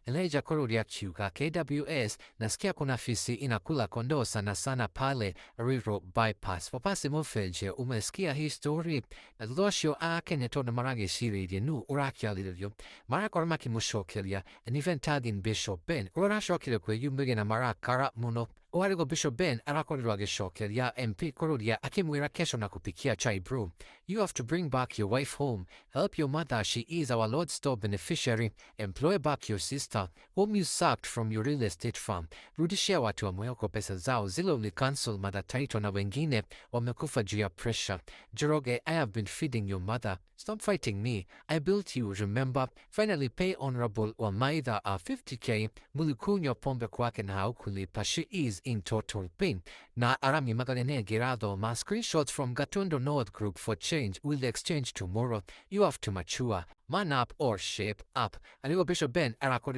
Elijah Kororia akiuga KWS, nasikia kuna fisi inakula kondoo sana sana pale Ruiru bypass. Wapasi mufeje, umesikia hii story? Na thutha ũcio akene tondũ maragĩcirĩirie nũ ũrakĩarĩrĩrio marakorwo makĩmũcokeria, and even tagging Bishop Ben ũrĩa ũracokire kwĩyumĩria na marakara mũno. Ũharĩgo Bishop Ben arakorirwo agĩcokeria MP Kururia akĩmwĩra, "Kesho na kupikia chai, bro. You have to bring back your wife home, help your mother, she is our Lord's top beneficiary, employ back your sister whom you sacked from your real estate firm, rudishia watu wa Mwihoko pesa zao zile ulicancel mother title, na wengine wamekufa juu ya pressure. Njoroge, I have been feeding your mother. Stop fighting me. I built you, remember? Finally pay Honorable Wamaitha a 50K. Mulikunywa pombe kwake na haukulipa. She is in total pain." Na arami magalene girado ma screenshots from Gatundu North Group for Change will exchange tomorrow. You have to mature. Man up or shape up. Aligo Bishop Ben arakorirwo.